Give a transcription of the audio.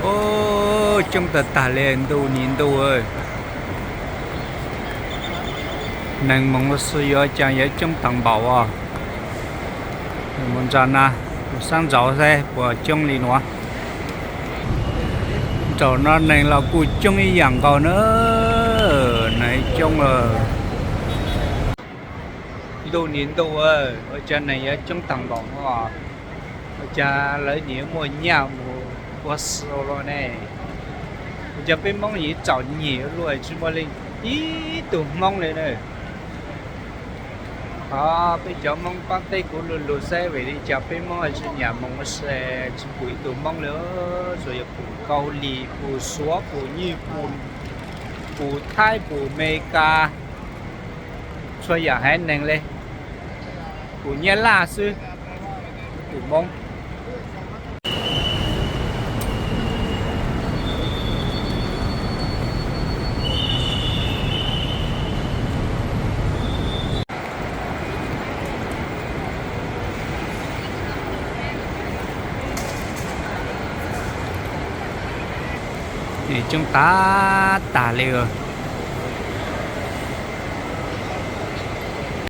Coob tag tag li, ntuj ni ntuj. Neeg moog lug xwb yuav cas yuav coob taag npaum os. Mus nraum no, mus saab nraud saib puas coob li nuav. Nraum no neeg los kuj coob ib yaam nkaus na, neeg coob lawm. Ntuj ni ntuj, ua cas neeg yuav coob taag npaum no, ua cas lawv nyiam muaj nyaj mus ua si los ne. Ua cas peb Moob yuav txom nyem luaj, tsi muaj leej ib tug Moob li na. Qhov peb cov Moob paab teb kuv lug lug saib vim li cas peb Moob tsi nyam moog ua si, tsi pum ib tug Moob li, tsuas yog pum Kaus Lim, pum Suav, pum Nyij Pooj, pum Thaib, pum Amelikas, txhua yaam haiv neeg li, pum Nyab Laj xwb, pum Moob. Coob tag tag li.